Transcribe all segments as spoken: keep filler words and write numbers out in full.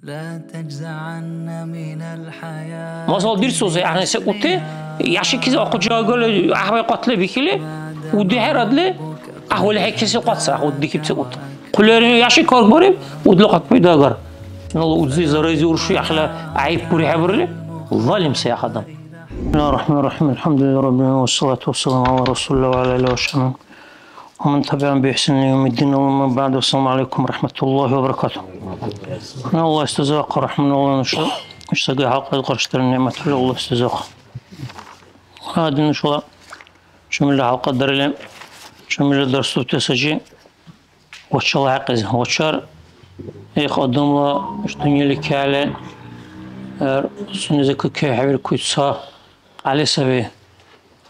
لا تجزعن من الحياة. Масала, дирцуси гӀягӀниси ути, ящикизи ахъу жагали гӀяхӀбай къатли бихили, удихӀерадли, гӀяхӀвали хӀекеси къацра, гӀяхӀ уддикибси ут. Хъулирину ящик каргбариб, удла къат пайдагар. Нула удзи зарази урши гӀяхӀла гӀяйиб бурехӀебарили, залим сай адам. بسم الله الرحمن الرحيم. الحمد لله رب العالمين. والصلاة والسلام على رسول الله وعلى آله وصحبه ومن تبعهم بإحسان إلى يوم الدين. أما بعد. السلام عليكم ورحمة الله وبركاته. Аллагь истазакъ, рахман Аллагь нуша. Иштаги халкьла къаршитара ниъматули Аллагь истазакъ. Гьади нушала чумила халкьа дарили, чумила дарсурти сари. Вачала хӀякьлизи. Вачар, их адамла дунъяли кали, эр, сунеза кахӀевиркуй ца кьяли саби.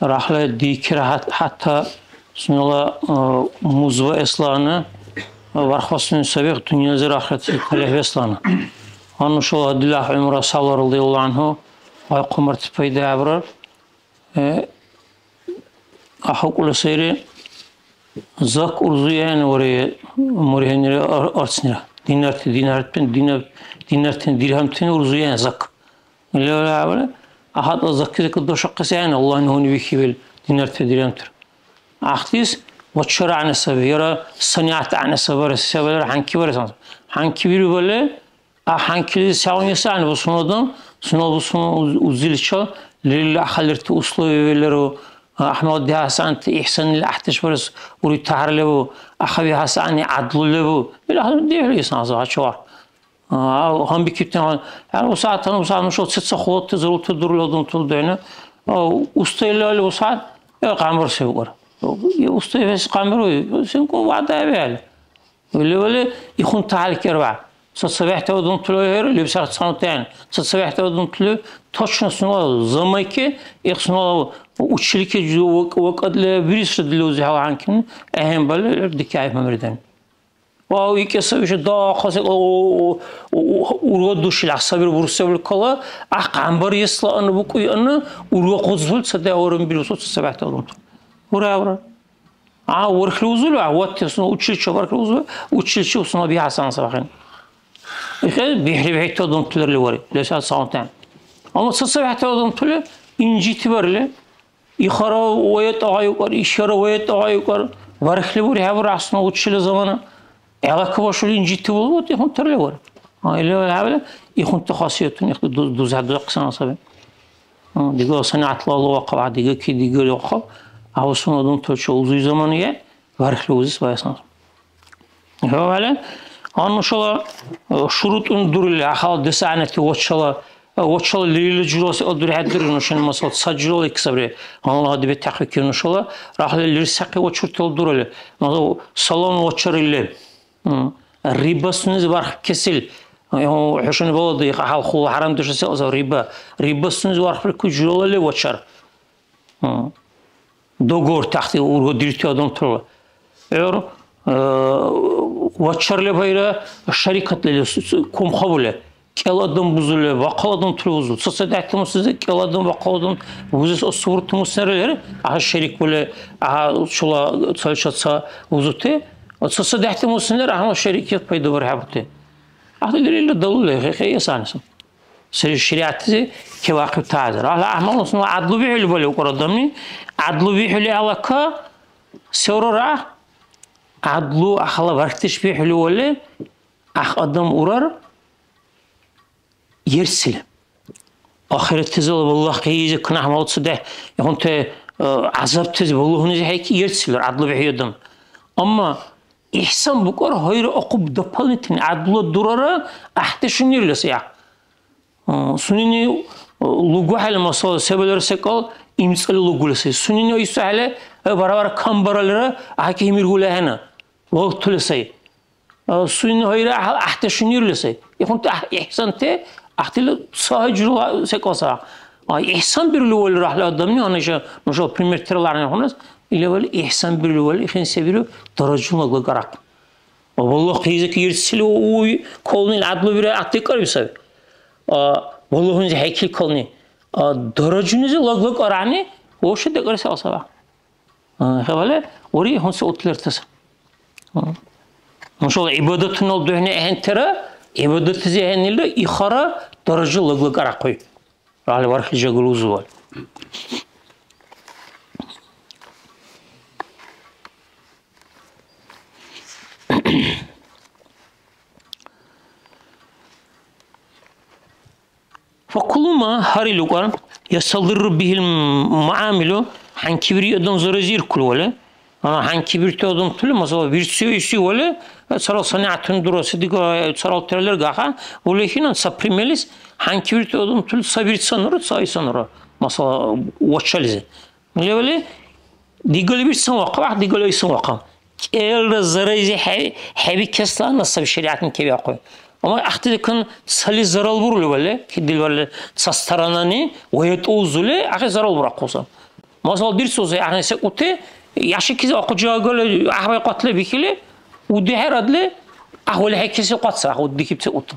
Рахла дикира хӀят-, хӀятта сунела, э, музва эслана, э, вархбасуни саби дунъялизир ахирати талихӀ веслана. Гьанна шала дила гӀямра сала радияллаху анху гъай хъумарти пайда гӀебрар. Э, ахӀукӀули сайри, зак урзуян вари, мургьенира ар-, арцнира. Динарти, динарти, дина-, динарти, дирхӀямти урзуян зак. Левла гӀявли, ахатӀа закки-закки дашахъес гӀягӀни, Аллагьни гьуни вихивил динарти, дирхӀямтира. Ахтис вачар гӀягӀни саби, яра санигӀят гӀягӀни сабарес, се валера хӀянки барес гьанса. ХӀянки бирубали, А хӀянкилизи сегъуни сани бусун адам, сунела бусун уз-, узиличил лерилра халирти условия леру, гӀяхӀмал дяхӀсанти ихсаннила гӀяхӀдеш барес ури тяхӀяр лебу, ахаби хӀясани гӀядлу лебу? Ил гьанна дехӀли исанза гьачамар. А, гьанбикибти гьан, гьар усягӀятан, усягӀят нуша ца-ца хъулати зарулти дурли адамтала духӀна, а, устайли али усягӀят, э, гӀямар се букӀар? Э, устайвес гӀямар уи, сенкӀун вягӀда вегӀли. Или вали ихунти хӀял керва. ЦацабехӀти адамтала хӀера, лебсар цанутен. ЦацабехӀти адамтала точно сунела замайки, их сунела училки жу-, вак-, вакӀадли бирисра дила узи гьала гьанкин, ахӀен бали дикаев мамирден. Ва икеса виша дахъаси, о, о, о, о, урга душила сабир бурсевли кала, а, гӀямбар есла ана букӀуй ана, урга хъузбул ца дяваран бирусу цацабехӀти адамтала. Ура, ура. А, урхьли узули, а, ватти сунела училище вархьли узули, училище сунела бихӀясан сабахъин. Ихе бихӀри бихӀти адамтулерли вари, леса саунтан. Амма ца-ца бихӀти адамтули инжити барили, ихара ваят агъайукар, ишара ваят агъайукар, вархьли бури хӀябур ахъсуна учила замана. ГӀелакабашули инжити булгути ихунтарли вари. А, или вари хӀябали, ихунти хасиятуни ихти ду-, дуза-, дузахъсана саби. М, дигала санигӀятла Аллагь вахъаб, а, дигаки дигали вахъаб, а, усун адамтачи улзуй замана я, вархли узис ваясна. ХӀябали, а, нушала, э, шурутун дурили, ахала десаанати вачала, э, вачала лирила журала секӀал дурхӀяддури нушани, масала, ца журала иксабри, Аллагь дебетахъуки нушала, рахли лирсахъи вачуртала дурали, масала, салон вачарили. М. Риба сунези варх кесил. Э, хӀушани балади, хӀял хъула хӀярамдеша се азав риба. Риба сунези варх биркуй журала лев вачар. М. Договор тахти урга дирти адамтала. ГӀур, э, вачар леб гьайра шарикат лели с-, с-, кум хабуле. КӀел адам бузули, бахъал адам тули бузули. Ца-ца дяхӀти мусизи кӀел адам, бахъал адам бузес асубурти мусинара лер. Аха шерик були, аха чула цалича ца бузути. Ца-ца дяхӀти мусинара гьанна шерикият пайда бархьабути. Ахъли лерилра далули, хе-, хе-, ясаниса. Сери шариатлизи кевахъиб тазир. Ахъли гӀямал сунела гӀядлу бихӀули бали укӀар адамни. ГӀядлу бихӀули алака, се урара? ГӀядлу ахала вархьдеш бихӀули вали, ахъ адам урар, ерсили. Ахираттазила валлагь, къизи кнагь малцудехӀ, ихъунти, э, гӀязабтази, валлагьунизи хӀейки ерсили, гӀядлу бихӀи адам. Амма ихсан букӀар, гьайра ахъуб дополнительный гӀядлула дурара гӀяхӀдешунирли сай. Э, сунени, э, лугухӀели, масала, се балар секӀал имцӀали лугули сай. Сунени исухӀели, э, бара-бара камбаралра, гьаки гьимиргули ахӀена. Валтули сай. А, сунени гьайра гьал гӀяхӀдешуни ирули сай. Ихъунти гӀяхӀ-, ихсанти гӀяхӀтили ца гьай журала секӀал сай. А, ихсан бирули валира гьалли адамли, гьанна иша нушала пример тираларни хьунас, или вали ихсан бирули вали, ихин се биру, даражун лаг-лаг арахъу. А, валлагь, къизики ирцили уй, колни гӀядлу бира гӀяхӀдикьариби саби. А, валлагь, гьунзи хӀекил колни. А, даражунизи лаг-лаг арани, вообще декӀари сала саба. А, хавали, ури хунси утли лертас. А. Нушала гӀибадатунал духӀни ахӀентира, ГӀибадатлизи ахӀеннила ихара даража лаг-лаг арахъуй. Гьалли вархли жагали узули. Факулума гьарил укар, ясаллирру бихӀил мугӀамилу, хӀянчи бири адам заразиркули вале. А, хӀянчи бирти адамтули, масала, вирци иси вале, царал санигӀятуни дураси дига, царал тера лергахъа, улехина ца примелис, хӀянчи бирти адамтули ца вирцанура, ца исанура, масала, вачализи. Левали, дигали вирцан вахъа, вахъ дигали исан вахъа. КӀелра зарайзи хӀе-, хӀебикесла гьанна саби шаригӀятни кебиахъули. Амма ахъдикун цали зарал бурули вале, кидил вале, ца сторонани ваяту узули, ахъи зарал бурахъуса. Масала, дирцуси, ахъни секӀути, ящикизи ахъу жагали, гӀяхӀбай къатли бихили, удихӀерадли, гӀяхӀвали хӀекеси къатса, гӀяхӀ уддикиб секӀуту.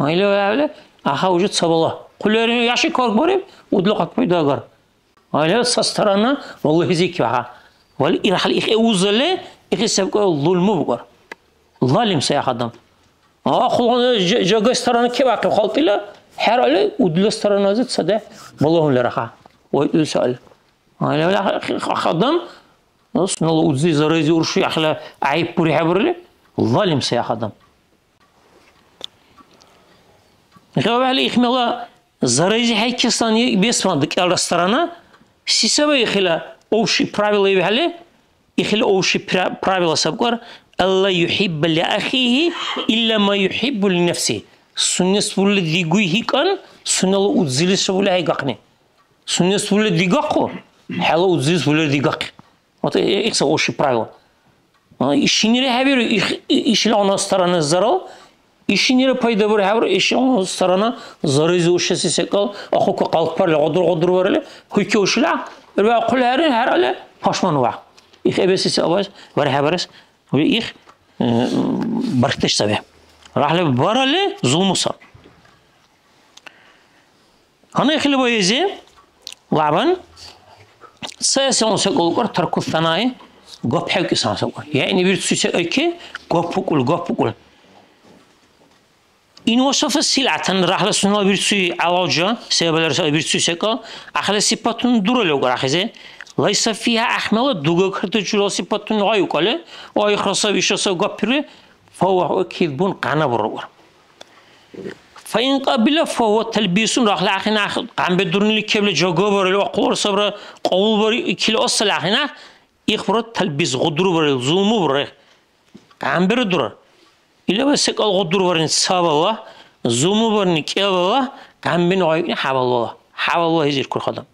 Или ваявли, аха уже цабала. Хъулирни ящик каргбариб, удла къатбай дагар. Гьалав со сторона валлагьизикиб гьа. Вали ирхӀял ихӀе узале, ихӀи сабкьа лулму букӀар. Лалим сай адам. А хъулгъуна жа-, жагай сторона кебяхъиб халтила, хӀерали, удла сторонази цаде балагьунлира гьа. Вай, ил саал. Гьалав ах-, ах-, ах адам, ну, сунала удзи зарази урши, ахла гӀяйиб бури хӀебарили, лалим сай ах адам. ГӀевгӀели ихмела зарайзи хӀейкеслан бесман дакӀалра сторона, си саби ихила общий правила ибхӀели, ихила общий пра-, правила сабкӀар, «Алла юхӀибба ли ахихи илла ма юхӀиббу ли нафсихи». Сунес бурли дигуй гьикӀан, сунела удзилис були хӀейгахъни. Сунес були дигахъу, хӀела удзилис були дигахъи. Вот, э, э, их са общий правила. А, ишинира хӀебиру, их, и-, ишила гьуна сторона зарал, ишинира пайда бур хӀебиру, ишила гьуна сторона заризи ушаси секӀал, ахъука къалпарли, гъудур-гъудур варили, хуйки ушила, ирва хъули хӀерин хӀерали, пашман ва. Их эбеси се аваз, вар хӀебарес, ули их, э, бархтеш саби. Рахли барали, зулму саб. Гьанна ихили ваизи, лабан, ца севан секӀал укӀар, таркус санай, гоп хӀевкӀи сан секӀал. Яни вирцуси секӀайки, гоп букӀул, гоп букӀул. Ин васафа силгӀятан рахла сунела вирцуси гӀялалжа, се балар сай вирцуси секӀал, ахла сипатун дурали укӀар ахизи. Лайса фиха ахмала дуга карта чула сипатун гъай укӀали, ва ихраса, вишаса гапири, фа ва кидбун къяна бурукӀар. Фаин кьабила, фа гьуа талбисун, рахла ахӀен ахъ-, гӀямбедурнили кебла жагабарили, ахъулра сабра кьабулбарикили асал ахӀен ахъ, ихбара талбис гъудурбарили, зулмубарили, гӀямбера дурар. Илала секӀал гъудурбарни цабала, зулмубарни кӀелала, гӀямбени гъайикӀни хӀябалвала. ХӀябалвала хӀезир курхадан.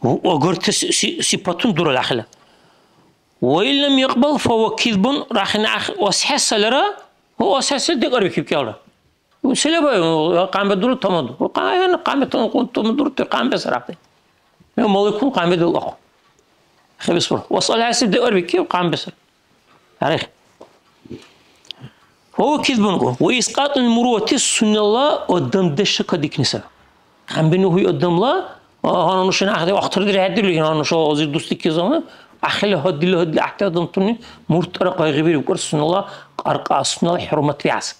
Агарти си-, си-, сипатун дурал ахӀен. Ва ин лам якьбал, фа гьуа кизбун, рахъни ахъ васхӀесалра, ва васхӀесал декӀарбикиб кӀелра. Селабай, камбе дуру тамаду. Ва къайгъи, камбе тамаду, тамадурти камбе сарахъи. Я маликун камбе дулахъу. Хебес бур. Васал хӀясиб декӀарбикиб камбе сар. Арих. Ва кизбун ку. Ва искьатун муруати сунела адамдешра кадикни сар. Гьанбирни хӀуй адамла, а, гьанна нушани гӀяхӀти вахтар дирхӀедирули, гьанна нуша азир дусти кизамана, ахила гьадила, гьадила гӀяхӀти адамтани муртӀара къайгъибиркур сунела кьаркьа, сунела хӀурмат виэс.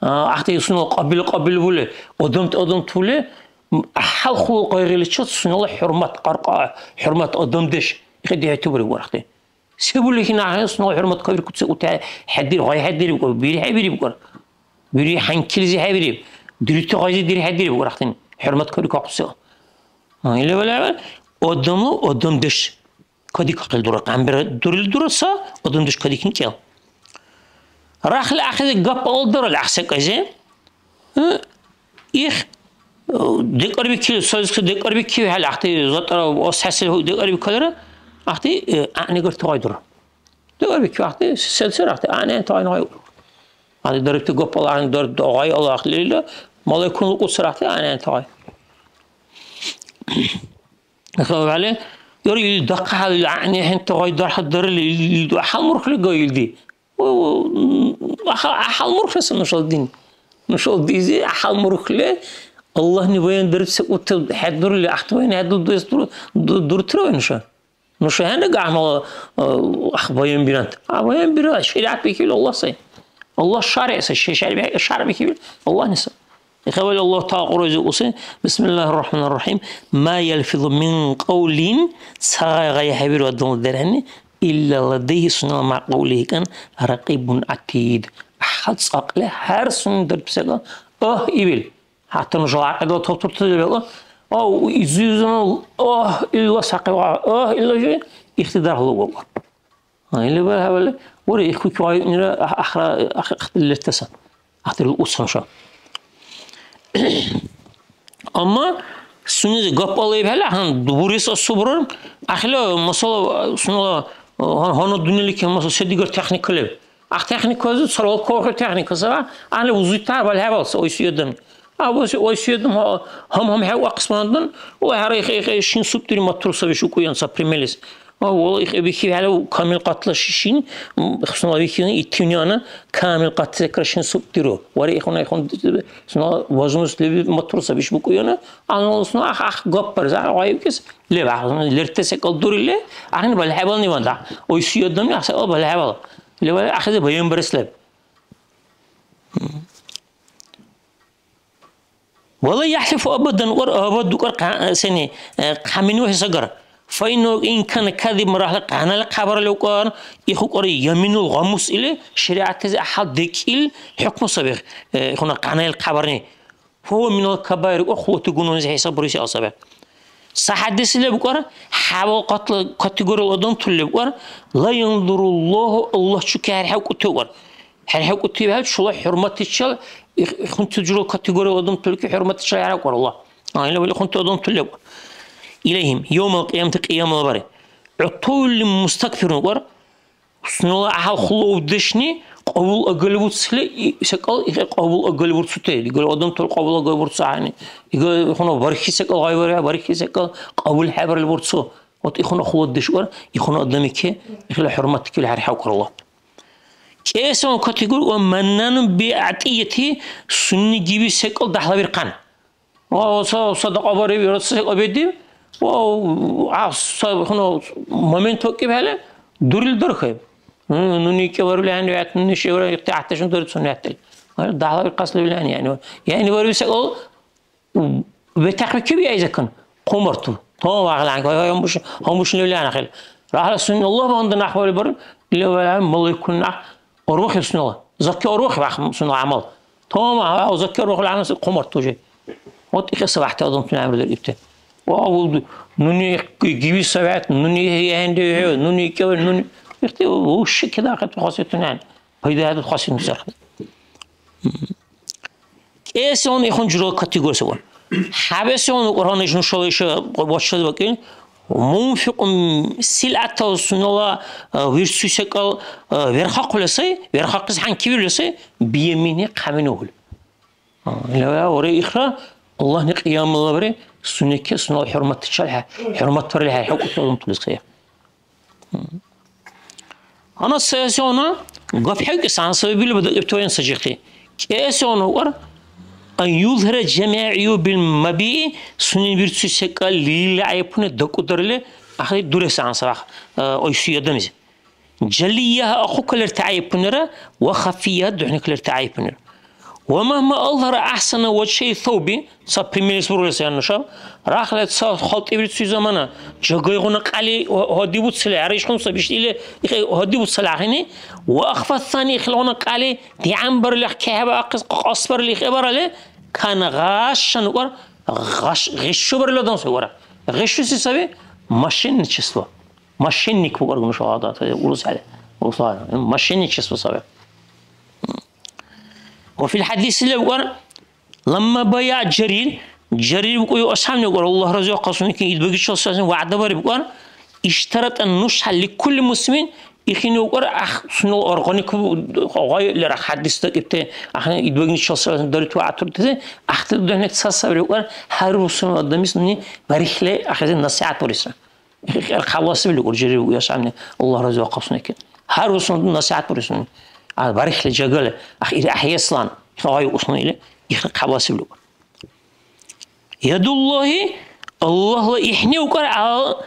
А, гӀяхӀти сунела кьабил, кьабил були, адамти, адамти були, м, гӀяхӀял хъула къайгъиличил сунела хӀурмат, кьаркьа, хӀурмат, адамдеш, ихъ дигӀятибариб вархти. Се були хӀяна ахӀен сунела хӀурмат кабиркуци, ути хӀедир, гъай хӀедириб, бири хӀебириб, бири хӀянкилизи хӀебириб, дирути гъайзи дир хӀедириб, рахтин хӀурмат кабиркахъуси. А, или валя, адамла адамдеш кадикахъили дура, камбира дурили дура ца, адамдеш кадикни кӀел. Рахли ахили гап алдарали ахсекӀайзи. Э, их, э, декӀарбикили, советский декӀарбикили, хӀяли ахъти затӀара ос хӀясил хӀу декӀарбикалара, ахъти, э, гӀягӀнигарти гъай дура. ДекӀарбикиб ахъти, сел-сел ахъти, гӀягӀнианти гъай гъай. Ахъти дарибти гапала гӀягӀни дар-, гъай алахълила, малайкун лукӀуцара ахъти, гӀягӀнианти гъай. ХӀяли, яра ил дахъал гӀягӀнихӀенти гъай дархьадарили, ил, ил, гӀяхӀял мурхьли га илди. О, о, м, гӀяхӀял, гӀяхӀял мурхьли ца нушала дин. Нушала дизи гӀяхӀял мурхьли Аллагьни баяндариб секӀулти хӀядурли, гӀяхӀти баян хӀядурдуэс дур-, ду-, дуртира вай нуша. Нуша хӀянаг гӀямала, а, гӀяхӀ баянбиранд. А баянбира шаригӀят бихьили Аллагь сай. Аллагь шаргӀ сай, ши шаргӀ, шаргӀ бихибил Аллагьни сай. Ихавали Аллагь ТагӀала Кьуръайзи укуси, Бисмиллахир Рахманир Рахим, «Ма ялфизу мин кьавлин», ца гъай гъай хӀебиру адамла дерхӀни, «илла ладайгьи», сунела мякьлав лейкан, «ракьибун гӀатид». ГӀяхӀял цӀакьли гьар сунни дарибси секӀал, агь, ибил. ХӀятта нушала гӀякьидала тавтуртази бегӀла, агь, изизиван, агь, илла сахъиван, агь, илла жи, ихтидар гьалугулра. А, или бархӀебали, ури, ихъуки вайнира, ах-, ахра, ах-, ах-, лертаса. Ахтирил уцан ша. Амма сунези гапъала ибхӀели, ахӀен, бурес асубрар, ахила масала, сунела, а, гьанна дунъяличи, масала, се дигар техника леб? Ах техникази царал кахъи техника сара, гӀяхӀли узуйтар балхӀебал ца ойси адам. А, ойси, ойси адам гьа-, гьам-гьам хӀевъахъес багьандан, ва хӀера, их, их, их шин субтири матур саби шукуян ца примелис. А, вала, их, бихьибхӀели камил къатла ши-, шин, м, хуснула бихьибни итивни ана камил къатла секра шин субтиру. Вара ихуна, ихун, сунала возможность леби матур саби шбукуяна, а, ну, сунала ах, ах, гаппар, за, гъайбикес, леб, ах, лерте секӀал дурили, ахни балхӀебални ванда. Ойси адамни ах секӀал балхӀебал. Лева ахизи баян барес леб. Вала яхӀлифу абадан, укӀар, абад укӀар, кьа-, сени, э, хъаминухӀи сагара. Фа иннаху ин кана кадибан, рахла къянала хъабарли укӀар, ихукӀар яминул гъамус или, шаригӀятлизи гӀяхӀял декӀил хӀукму саби, э, ихуна къянал хъабарни. Фа гьува минал кабаир, укӀар, хулати гунунизи хӀисаб буриси ал саби. Ца хӀядисла букӀар, хӀябал къатла категорияла адамтули букӀар, ла янзуруллаху, Аллагь чуки хӀерхӀевкӀути букӀар. ХӀерхӀевкӀути бихӀял чула хӀурматличил, их-, ихунти журал категорияла адамтулики хӀурматличил хӀерхӀевкӀар Аллагь. А, ила вали ихунти адамтули букӀар. Илайгьим, явмал кьиямати, кьиямала бари. ГӀутуллин мустакбирун букӀар, Сунела гӀяхӀял хулаубдешни кьабул агалвуцили, и секӀал ихӀе кьабул агалвурцути, дигара адамтала кьабул агалвурцухӀели, дигара ихуна бархьи секӀал гъайбархӀя, бархьи секӀал кьабул хӀебаралвурцу. Вот ихуна хуладеш вар, ихуна адамике, ихила хӀурмат дикили хӀерхӀевкӀар Аллагь. КӀиэсван категория ва маннанун биатӀияти сунни гиби секӀал дяхӀлабирхъан. Ва ца садакьа бариб, ира ца секӀал бедиб, ва, а, ца хьуна момент вакӀибхӀели, дурили дархаиб. М, нуни икӀи варили гьанивяхӀ, нуни шивра ихти гӀяхӀдешуни дарицун вяхӀтил. Ва дагьлаби кьасли вилани, яни, яни вариб секӀал, м, ветахъбикиб яйзакан, хъумарту. Тон вагьлан, ва, ва, гьамбуш-, гьамбушни вилани хӀил. Рахла сунни Аллагь багьандан ахвали бариб, ила валан малайкун нах, Арвахи сунела. Заки арвахи вахъ сунела гӀямал. Тамам, а, заки арвахи гӀямал хъумарту уже. Вот ихъес вахъти адамтуни гӀямру дарибти. Ва, вулду, нуни гиви совет, нуни хӀенри, нуни кевер, нуни. Ихти уши кидахъес хаситуни гӀян. Пайда хӀядут хаситуни сархни. КӀиэсигъуна ихъуна журала категория сабур. ХӀябэсигъуна Кьуръан иш нушала иша ваччализи вакӀил, мунфикьун силгӀятал сунела, а, вирцуси секӀал, а, верхахъули сай, верхахъес хӀянки вирули сай, биямини хъямин угьули. А, ила вара ихра Аллагьни кьиямалабари сунеке сунела хӀурматчил хӀя-, хӀурматбарили хӀерхӀевкӀути адамтулис хъя. Гьанна саясигъуна гапхӀейкӀес гӀясавиубли бадабтаван сажихъи. КӀиэсигъуна укӀар, ан юлхӀира жамягӀиу бил мабии, сунен вирцуси секӀал лила гӀяйибуни дакӀударили, ахъли дурес гӀясавяхъ, а, ойси адамзи. Жалияха ахъука лерти гӀяйибунира ва хафияха духӀника лерти гӀяйибунира. Ва магьма алхара ахсана вачей савби, ца примерис бурулес я нушаб, рахла ца халтӀи бирцуй замана, жагайгъуна кьяли гьадибуцили, гӀяришхъун саби ишдили ихъи гьадибуцали ахӀени, ва ахфа сани ихилгъуна кьяли дигӀянбарили кехӀебаахъес кьасбарили ихъебарали, кан гъашан укӀар, гъаш-, гъишубарили адам сай вара. Гъишуси саби мошенничество. Мошенник букӀар нуша гьадатали, урус хӀяли. Урус хӀяли. Мошенничество саби. Ва фил хӀядиси лебкӀар, ламма бая Жарир, Жарир букӀуй асхӀябни букӀар, Аллагь разиахъа сунеки, идбагичил саби вягӀда бариб букӀар, иштарата нусха ликулли муслимин, ихини букӀар, ах, сунела органику гъай лера хӀядис дакӀибти, ахни идбагничил саби дарибти ва гӀятуртази, ахтил духӀни ца сабри букӀар, гьар бусурман адамис нуни барихӀли ахизи насихӀят буриса. Ихъ халаси билугур, жири уясани, Аллагь разивахъабсуни кен. Гьар усун насихӀят бурисуни. А бархли жагали, ах, ири ахӀеслан, ихъ гъай усуни или, ихъ халаси билугур. Ядуллагьи, Аллагьла ихни укар ал,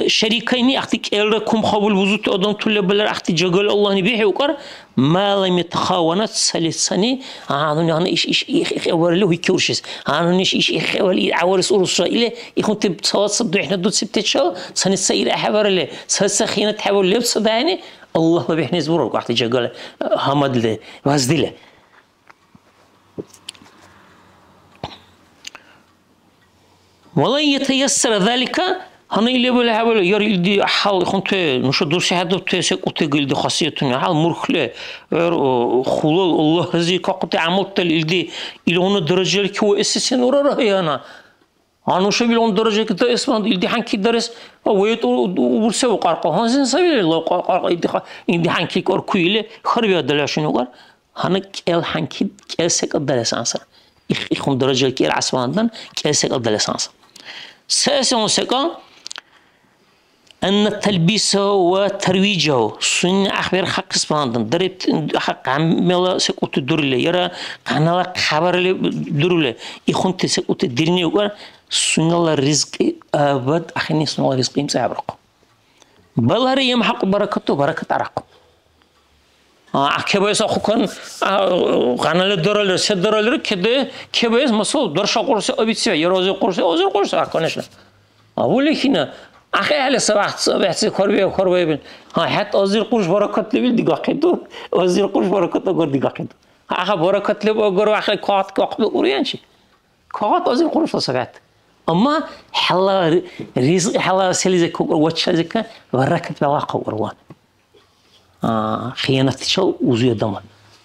Шарикайни ахъти кӀелра кумхабул бузути адамтула балар ахъти жагали Аллагьни бихӀеукӀар, ма лам ятахавана цали цани, гӀягӀнуни гьанна иш, иш, их, их, варили гьуйки уршис. ГӀягӀнуни иш, иш, их, варили гӀяварес урусра или, ихунти цалаца духӀна дуцибтачал, цани ца ил ахӀеварили, ца, ца хиянат хӀевар леб ца дайни, Аллагьла бихӀнес буралку ахъти жагали, гьамадли, ваздили. Валан ятаяссара залика, гьанна или були хӀябали, яр илди хӀял ихъунти, нуша дурсихӀедубти секӀулти илди хасиятуни, гьал мурхьли, яр, о, хулал Аллагь разикахъути гӀямалтали илди, илгъуна даражаличи ваэси сен урара гьанна? А нушаб илгъуна даражаличи даэсман, илди хӀянки дарес, а, ваэт у-, у-, убур се ва кьаркьа? Гьанзен саби ила кьа-, кьаркьа илди ха-, илди хӀянки кьаркуй или, хьарбиа далашуни укьар. Гьанна кӀел хӀянки, кӀел секӀал далес анса. Их-, ихун даража кӀел гӀясмандан кӀел секӀал далес анса. Сесун секӀал, анна талбиса ва тарвижа, сунни ахберхахъес багьандан, дарибти ахъ гӀяммила секӀулти дурили, яра гьаннала хабарли дурили, ихунти секӀулти дирни укар, суннала ризкьи абад ахини суннала ризкьи имцӀабарахъу. Балари имхӀякьу баракату, баракат арахъу. А, кебаэс ахъукан, а, гъанали даралра, се даралра, кеде, кебаэс, масал, даршахъурси абици, я разирхъурси, азирхъурси, а, конечно. А, улехина, ахӀехӀели сабяхӀ-, сабяхӀси хьарбиаб, хьарбаибил. А, хӀед азирхъурш баракат лебил дигахъеду, азирхъурш баракат агар дигахъеду. Аха баракат леб агар, ахӀи кагъат кахъбил урянчи. Кагъат азирхъуршла сабяхӀ. Амма хӀела ри-, ризкьи хӀела селизекка, ваччализекка баракат балахъа урла. А, хиянатчил узуя дама.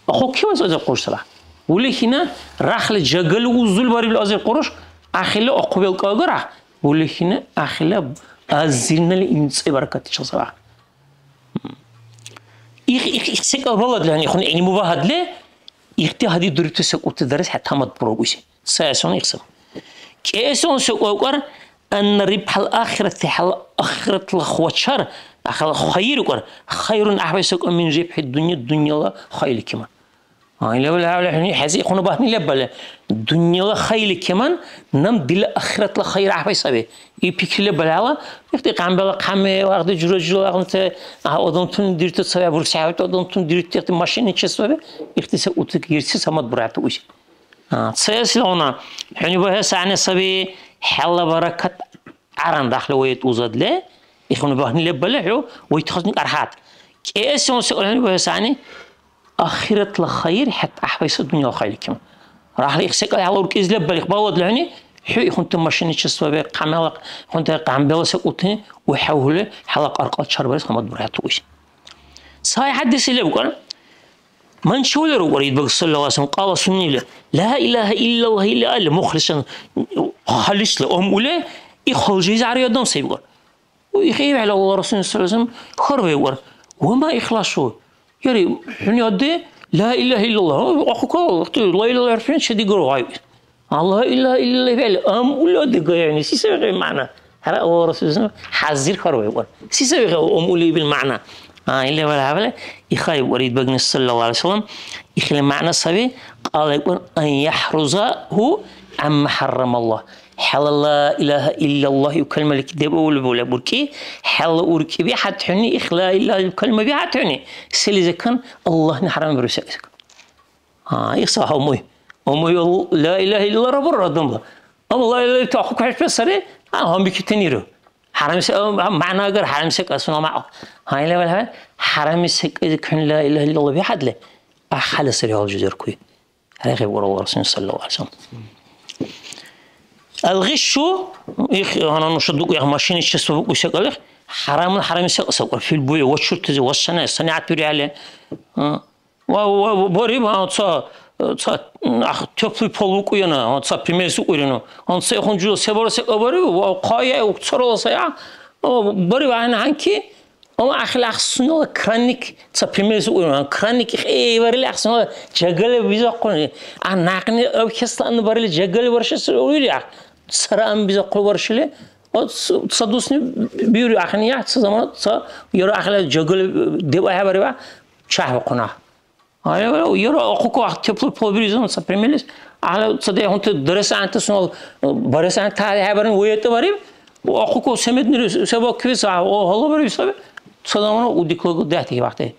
Ахъу киван азир къуруш сала. Улехина рахли жагали узул барибли азир къуруш, ахила ахъубел кагара, улехина ахила азирнали имцӀи баракатичил сала. Их, их, их секӀал баладли, яни, ихуни гӀилму багьадли, ихти гьади дурибти секӀулти дарес хӀятамат бурагуси. Саясун ихсаб. КӀиэсун секӀал кӀар, Анна рибхьал ахирати, хӀяла ахиратла вачар, ахала хайр укар, хайрун гӀяхӀбай секӀал мин рибхьи дунъя, дунъяла хайли кеман. А, ила вала хӀявла хӀуни хӀези ихъуна багьни лебали. Дунъяла хайли кеман, нам дила ахиратла хайр гӀяхӀбай саби. И пикри лебали гьала, ихти къямбала хъями, вягӀди жура-журала ахънути, а, адамтуни дирти цаби, бурсихӀявти адамтуни дирти ихти мошенничествоби, ихти се утик ирси самат бурати узи. А, цаэсилгъуна, хӀуни багьес гӀягӀни саби, хӀела баракат аран дахъли ваэт узадли, ихуни багьни лебали хӀу вайтахъусни аргъахъят. КӀиэсилгъуна секӀал хӀуни багьес гӀягӀни, ахиратла хайр хӀед гӀяхӀбайса дунъяла хайр кеман. Рахли их секӀал хӀела уркӀилизи лебали их баладли хӀуни, хӀу ихунти мошенничествоби, къамела, ихунти къямбела секӀултани ухӀевхӀули, хӀела кьаркьа чарбарес гьамадбурхӀяту узи. Ца хӀядиси лебкӀар. Ман чевлира укӀар Идбаг саллаллаху алейхи ва саллям, кьала суннила, ла иляха иллаллах или али мухлисан, халисла ум ули, и халжизи ари адам сай укӀар. Ихи вегӀла Аллагь Расул саллаллаху алейхи ва саллям хьарбаикӀар, ва ма ихласу? Яри, хӀуни адди, ла иляха иллаллах, ахъука, ахъти, ла иляха хӀярпини чедигару гъай. Аллагь илла илла вегӀли ам ула дигайни, си саби мягӀна? ХӀера, Аллагь Расулна хӀязир хьарбаиб. Си саби ам ули ибил мягӀна? А, илла вала хӀябала, ихай иб Идбагни саллаллаху алейхи ва саллям, ихила мягӀна саби, кьяла иб ан яхрузаху амма хӀяррамаллах. ХӀела ла иляха иллаллах иб калмалики дебали буля буркӀи, хӀела уркӀи бихӀяд хӀуни, их ла иляха иб калма бихӀяд хӀуни, селизакан Аллагьни хӀярамбируси. А, ихса гьамуй. Гьамуй ал-, ла иляха иллаллахра бурра адамла. Амма ла иляха иллаллах ахъук хӀерфес сари, а, гьанбикибтаниру. ХӀярамси, а, а, мягӀна агар, хӀярамси касуна ма-, гьайла вал хӀяра, хӀярамси кайзи кун ла иляха иллаллах бихӀядли, а, хӀяла сари гьалжи деркуй. ХӀерхӀе буралла Расул саллаллаху алейхи ва саллям. Алгъишу, их, гьанна нуша дуку, их, мошенничество букӀуси секӀал, их, хӀярамла, хӀярамси секӀал сабкьа, фил буйгӀ, вачуртизи, вассана, санигӀят бирхӀели. А, Ва, ва, ва, бариб, а, ца, ца, ах, теплый пол букӀуяна, а, ца пемес укӀуйрину. А, ца ихъун жула се бара секӀал бариб, ва, хъая, ук царала сая. А, бариб, а, гьанки, а, ахил ахъ сунела краник, ца пемес укӀуйрину. А, краник, эх, эй, барили ахъ сунела жагали бизахъуни. А, нахъни, а, хеслан барили жагали барши уйри, а, цара ам бизахъу баршили. А, ц-, ца дусни биури, ахни, я, ца замана, ца, яра ахила жагали, деб, а, бариба, чахва куна. А, я, я, яра, ахъуку, ах, теплый пол биризан, ца премелис. Ала, ца де, хунте, дарес анта сунал, барес анта, хабарин, уйета барим. Ахъуку семетнери се баккибси, а, о, гьалабариб саби. Ца замана удикла дехӀти вахъти.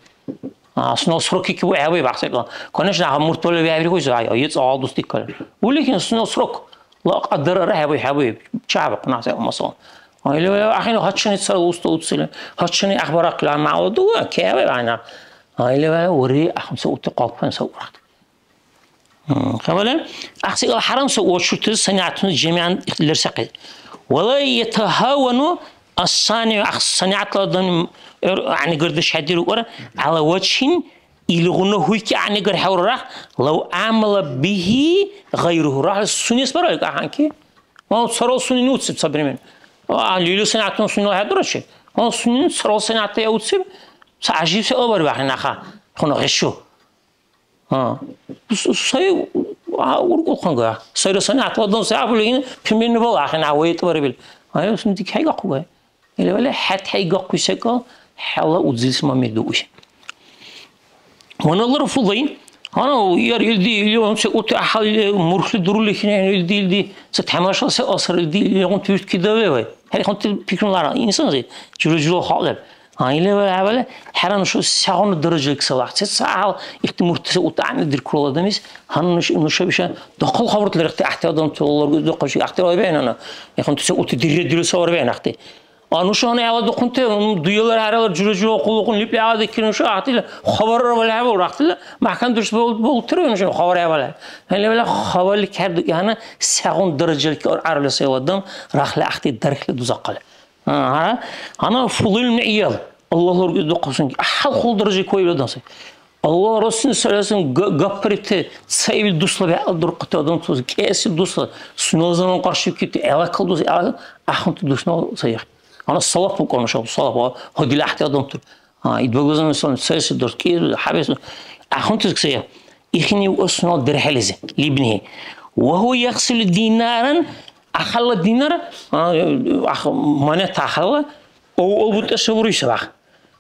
А, сунела сроки кибу хӀебай бахъсайкала. Конечно, а мурталра вегӀбирхьуси, а, а, ецӀал дус диккали. Улихин сунела срок. Ла кьадарра хӀебай, хӀебай. Чябахъуна се масала. А, или ахӀен гьачани цала уста уцили. Гьачани ахбарахъла мягӀла дуга, кевай вайна. А, или вай ури ахъамса ути къалпан са урахъти. М, хавали, ахъсигъал хӀярамса ва шуртизи санигӀятуни жамигӀян лерсахъи. Вала ятагьавану ас-санигӀу, ахъ санигӀятла адамли гӀур гӀягӀнигардеш хӀедирукӀар, гӀяла ваджхӀин, илгъуна гьуйки гӀягӀнигар хӀеврарахъ, лав гӀямала бихӀи гъайругьу, рахли сунес баралли ахӀенки. Ва царал сунени уциб ца бирмен. А, лили санигӀятуни сунела хӀядурачи. Ва сунени царал санигӀятта я уциб, ца гӀяжибси алабариб ахӀен аха, хъуна гъишу. А. С-, сай, а, уркӀулхъан га. Сайра санигӀятла адам сай абулигин, примерно бала ахӀен, а, вайтӀбарибил. А, я сунти хӀейгахъу га. Или вали хӀед хӀейгахъу секӀал, хӀела удзилси мами дугуси. Ваналра фулай, гьанав, яр илди, или он секӀути ахӀал, или мурхли дурули хинен, илди, илди, ца тамашала се асар, илди, или он тюрт кидаве вай. ХӀерхунти пикрумлара, инсанзи, жура-жура халаб. А, или вали, вали, хӀера нуша сегъуна даража ксалахъ. Ца ца гьал ихти муртаса утӀани диркула адамис, гьанна нуш-, нуша биша дахъал хабуртла рехти гӀяхӀти адам туллар гуз дахъал ши гӀяхӀти райбе нана. Яхъун туса ути дирре диру савар бе нахти. А нуша гьана яла духъунти, м, дуялар гьаралар жура-жура къуллукъун липли гьала дикки нуша гӀяхӀти хабарра вали хӀябал рахтила, мяхӀкам дурс бол-, болтира нуша хабар хӀябала. Хьайла вала хабарли кардуки гьана сегъун даражалки ар-, арали сай адам рахли гӀяхӀти дархли дузахъали. Гьара, гьанна фудлули иял, Аллагьла уркӀи духъусанки, гӀяхӀял хъул даражаки ваибил адам сай. Аллагьла Расул саллаллаху алейхи ва саллям га-, гапбарибти цаибил дусла бегӀла дурхъути адамтази, кӀиэси дусла, сунела замана къаршиикибти гӀелакал дус, гӀела-, ахунти дусмал сай. Гьанна салаф букӀун нуша, салаф, ва гьудила гӀяхӀти адамтур. А, идбагла замана салам, цаэси дурхъи, хӀябэс, ахунти сай. Ихини ва сунела дерхӀелизи, либнихи. Ва гьу яхсилу динаран, ахалла динар, а, ах-, монета ахалла, О, о, бутӀа сабури сабах.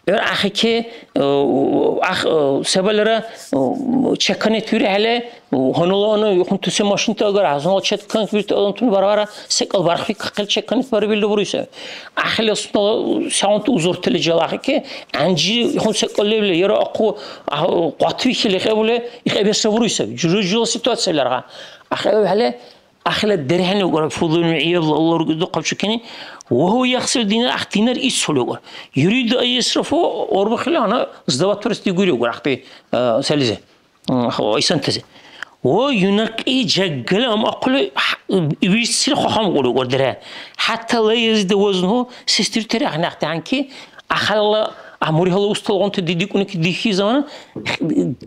ГӀур ахики, о, ах, о, се балира, о, чеканет вирехӀели, о, гьаннала ана хунтуси машинти агара, гьазунала чеканет вирти адамтуни вара-вара секӀал бархбикахъили чеканет барибилра буруй саби. Ахили сунала сегъунти узуртили жал ахики, гӀянжи хун секӀал лебли, яра ахъу, а, къатвихили хӀебули, ихъ эбес сабуруй саби. Жура-журала ситуация лерга. АхӀелхӀели, Ахила дерхӀени угара фудлуни гӀиябла Аллагь рукьи духъаб чукини, ва гьу яхсил динар, ах динар исули угар. Юриду ан ясрафу, арбухили гьана сдаватурес дигури угар ахъти, а, сализи, м, хо-, исантази. Ва юнакьи жаггали амъахъули х-, вирсили хахъам угар дерхӀе. Хатта ла язида вазнуху, сестри терахни ахъти гьанки, ахалла, а, мургьала усталгъунти дидикӀуни ки дихи замана,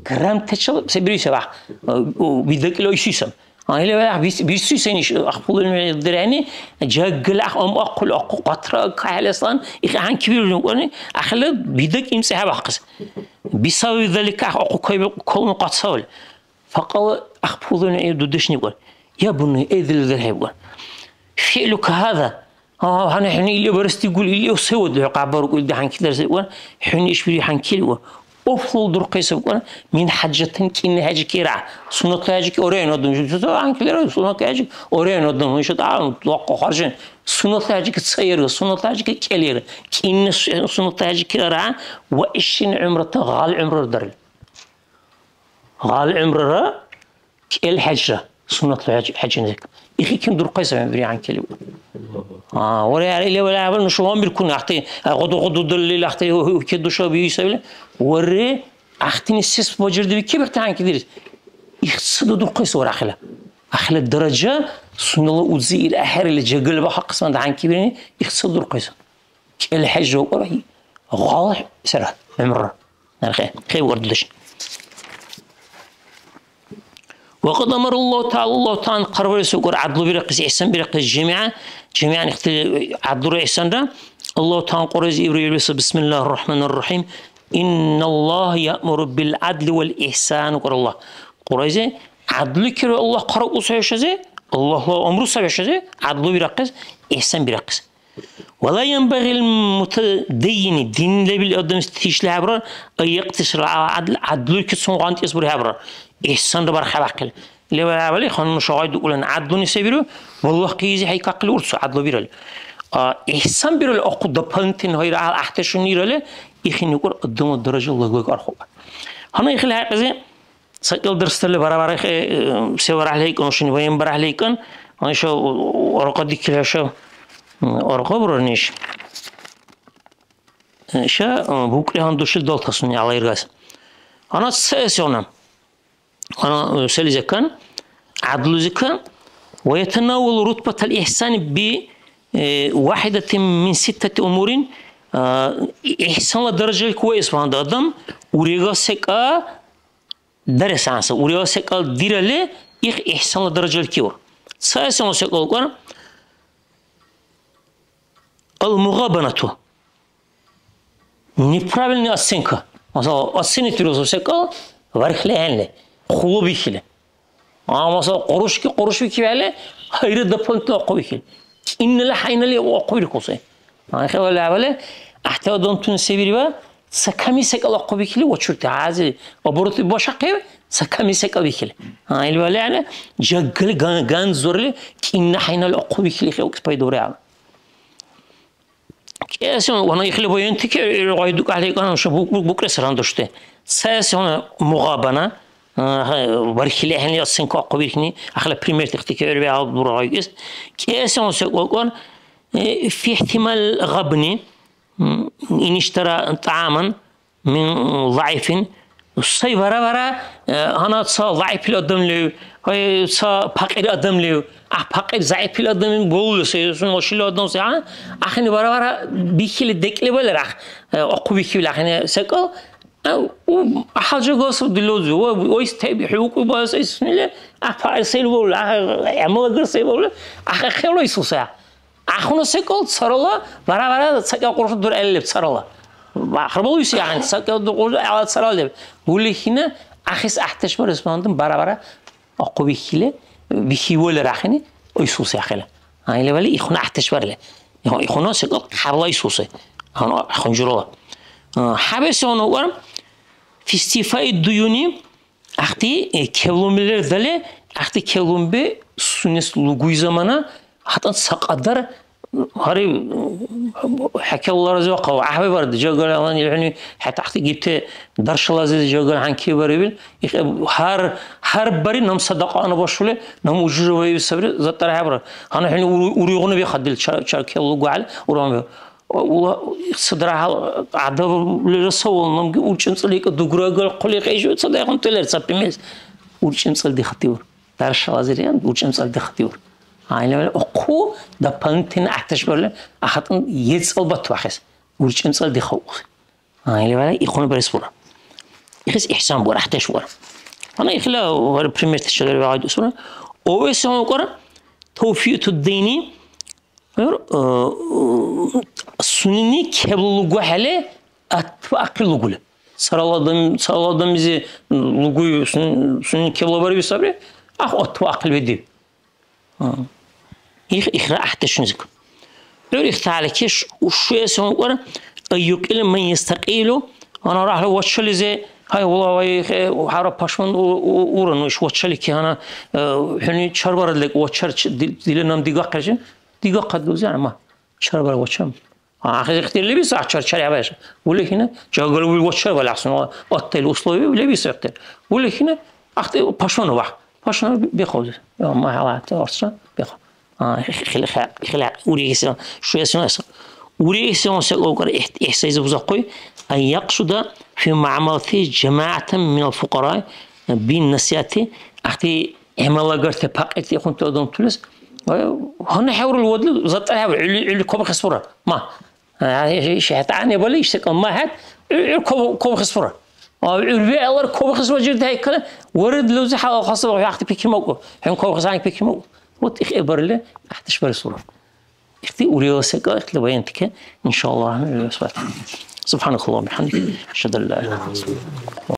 граммтачил се бируси вах, а, у, бидакӀила ишисам. Гьанила вегӀ бис-, бирцуси сен иш ахъбулуни дирани, жаггали ах-, амъахъули ахъу, хъатра кахӀелеслан, их гьанкибирулри укӀарни, ахила бидак имцӀи хӀебахъес. Бисаби залика ах-, ахъу кайбил калун кьацавли. Факьала ахъбулуни дудешни укӀар. Я буни, эй дила дерхӀе укӀар. ФигӀлука гьаза. Гьанна хӀуни или барес дигули, или севадли хӀу хъяббарукӀули дигӀянкилар севкӀун, хӀуни ишбири хӀянкили ва. Офлул дурхъес севкӀун, мин хӀяжатин кӀинни хӀяжикира. Суннатла хӀяжики орен адам. Жута хӀянкилара суннатла хӀяжик орен адам. Иша тӀа лакъа харжен. Суннатла хӀяжики цаира, суннатла хӀяжики кӀелира. КӀинни су-, суннатла хӀяжикира ва ишин гӀумрата гъал гӀумрар дарил. Гъал гӀумрара кӀел хӀяжра, суннатла хӀяж-, хӀяжин зекӀ. Ихиким дурхъай саби биригӀянкили. А, вари, ари, левали, авал нуша ванбиркуни, ахъти, а, гъуду-гъуду далили, ахъти, ху-, ху-, ху-, кедуша биисабили. Вари, ахътини сес бажардивикиб, ахъти гьанкидирис. Ихцаду дурхъайс вара ахила. Ахила даража, суннала узи ил ахӀерли, жагали бахъахъес манда гьанкибирни, ихцаду дурхъайс. КӀел хӀяжи вакӀура, гъал сера, гӀумра. Нархе, хев ардудеш. Ва къад амара Аллагьу тагӀала, Аллагьу тагӀала хъарбарес вакӀура гӀядлу бирахъес, ихсан бирахъес, жамигӀа, жамигӀан ихти гӀядлура ихсанра. Аллагьу тагӀала Кьурайзи ибра ирбиса, бисмиллахир рахманир рахим. Инналлагьа яъмуру бил гӀадли вал ихсан, вакӀура Аллагь. Кьурайзи гӀядлу кира Аллагь хъарбарес хӀушази, Аллагьла амру саби хӀушази, гӀядлу бирахъес, ихсан бирахъес. Вала янбагъи лил мутадаййини, дин лебил адамс тишли хӀебрар, ан якътасира гӀяла гӀадл, гӀядлуйкицун гъантӀес бури хӀебрар. Ихсанра бархьибяхъили. Левалабали ханна нуша гъай дукӀулан гӀядлуни се биру? Валлагь, къизи хӀейкахъили урцу гӀядлу бирали. А, ихсан бирали ахъу дополнительно гьайра гьал гӀяхӀдешуни ирали, ихини кӀур адамла даража лаг-лаг архуба. Гьанна ихили хӀекьизи, СакӀал дарсдали бара-бара, э, се варахӀли икӀан, нушани баян барахӀли икӀан, гьанна иша аркьа дикили хӀуша, м, аркьа бурар неш. Иша, э, букӀри гьандушили далтасуни гьала иргас. Гьанна се сегъуна? Гьанна, э, селизекан? ГӀядлузекан? Ва ятанавалу рутбатал ихсани би, э, вахидатин мин ситтати умурин, э, ихсанла даражалик ваэс багьандан адам урега секӀа дарес гӀянса, урегал секӀал дирали, их ихсанла даражаличи ур. Ца ихсанла секӀал кӀвар, ал-мугъабанату. Неправильная оценка. Масала, оценить вирусу секӀал вархли гӀенли, хъулу бихили. А, масала, къурушки, къуруш бикибхӀели, гьайра дополнительно ахъу бихили. КӀиннила хӀяйнали ахъу биркуси. Ай, хевали, авали, гӀяхӀти адамтуни се бирива, ца ками секӀал ахъубикили вачурти, гӀязи обороти башахъи, ца ками секӀал бикили. А, ил вали, яни, жагали ган-, ганзурли, кӀинна хӀяйнали ахъубикили хевкӀес пайдабаряла. КӀиэсин, вана ихли военти ки, гъай дукьяли кана, ша бук-, бук-, букӀрес рандушти. Цаэс вана мугъабана, а, бархили ахӀенли оценка ахъубирхьни, ахла пример тихти ки, гӀерби гьал дура гъайкӀес. КӀиэсин, ва секӀал кӀван, Э, في احتمال الغبن، м, إن اشترى طعاما من ضعيف. Сай вара-вара, э, гьана ца ضعيفил адам лев, гьай ца пакьир адам лев. А пакьир, ضعيفил адам балули сай, сунела шила адам сай, а? Ахини вара-вара бихили декӀли балар, ах, э, ахъу бихибил ахини секӀал, э, у, гьалжагасра дилузи, ва, ойс теби, хӀу укӀуй балас, ай сунела, а пакьир сай балули, а, гӀямалагар сай балули, а, хелой суса. Ахуна секӀал царала бара-бара ца кӀел къурш дургӀели леб царала. Ахъра балуси ахӀен, ца кӀел къурш гӀела царала леб. Улихина ахис гӀяхӀдеш барес багьандан бара-бара ахъу бихили, бихивали рахини, ойсуси ахъили. Гьанна левали ихуна гӀяхӀдеш барили. Ихуна секӀал хӀябла ойсуси. Гьанна ахун журала. А, хӀябэси гьанна вар, фистифаи дуюни, Ахъти, э, кевлуми лер дали, ахъти кевлумби сунес лугуй замана, гьатӀан ца кьадар, гьари, хӀекелла разивахъав, гӀяхӀбибард, жагала гьалан илхӀуни хӀед ахъти гибти даршалази жагала гьанкибарибил, их, гьар, гьар бари наб садакьа ана башули, наб ужура ваиби сабри, заттара хӀебра. Гьанна хӀуни ури-, уригъуна бихадил чар, чар кевлугу гӀял, ургъуна бихад. Ула, ца дархьал адамлира савал, набги урчӀемцӀали ка дуграгал хъули кьяйжу, ца дайхъумти лер, ца пимес. УрчӀемцӀали дихатиур. Даршалазир ян урчӀемцӀали дихатиур. Гьайна вала, ухъу дополнительно гӀяхӀдеш барли, ахатӀан ецӀал батвахъес. УрчӀемцӀали дихаухъуси. Гьайна вала, ихъуна барес бура. Ихъес ихсан бура, гӀяхӀдеш бура. Гьанна ихъила вара примерти шагар вягӀдусура. Овес гьанкьура, тавфиятуддини, ГӀур, э, сунени кевла лугухӀели, атбаахъи лугули. Царал адам, царал адамлизи лугуй сун-, сунени кевла бариби сабри, ах, атбаахъи бедиб. А. Их, ихра гӀяхӀдешуназик. ГӀур ихталики ш-, шуэс гьункӀур, айюкьил ман ястакьилу, ана рахла вачализи, гьай, вала, вай, хе, хӀяра пашман у-, у-, ура, ну, иш вачалики гьана, э, хӀуни чарбарад лек вачар ч-, ди-, дила нам дигахъерши, Дигахъадлузи гьанна чарбара вачам. А, ахир ихтир лебис, а, чар-, чархӀябаэс. Улехина, жагали ули вачар валахъсуна, оттаили условия лебис ихтир. Улехина, ахти пашмана вах. Пашмана бе-, бехъузи. Я, ма гьалати орца, бехъу. А, хила, хила, хила, урегиси, шуясунас. Урегиси он се локар ихт-, ихсайзи бузахъуй, ан якъсуда фи маъмалати жамаатан минал фукъара бин насиати, ахти гӀямалагарти, пакьирти ихъунти адамтулис, э, гьанна хӀеврул вадли заттар хӀевра, или, или кабихъес бурар. Ма. Э, иши хӀед гӀягӀнибали, иш секӀал ма хӀед, гӀур каб-, кабихъес бурар. А, гӀур вегӀлара кабихъес важирти хӀейкала, варид лузи хӀяла хасаб вягӀти пикримакӀу, хӀун кабихъес гьанг пикримакӀу. Вот их хӀебарили, гӀяхӀдеш барес бурар. Ихти урила секӀал, ихтила баянтике, иншаллах, субханакаллаху ва бихамдик, ашхаду ан ла иляха илля ант.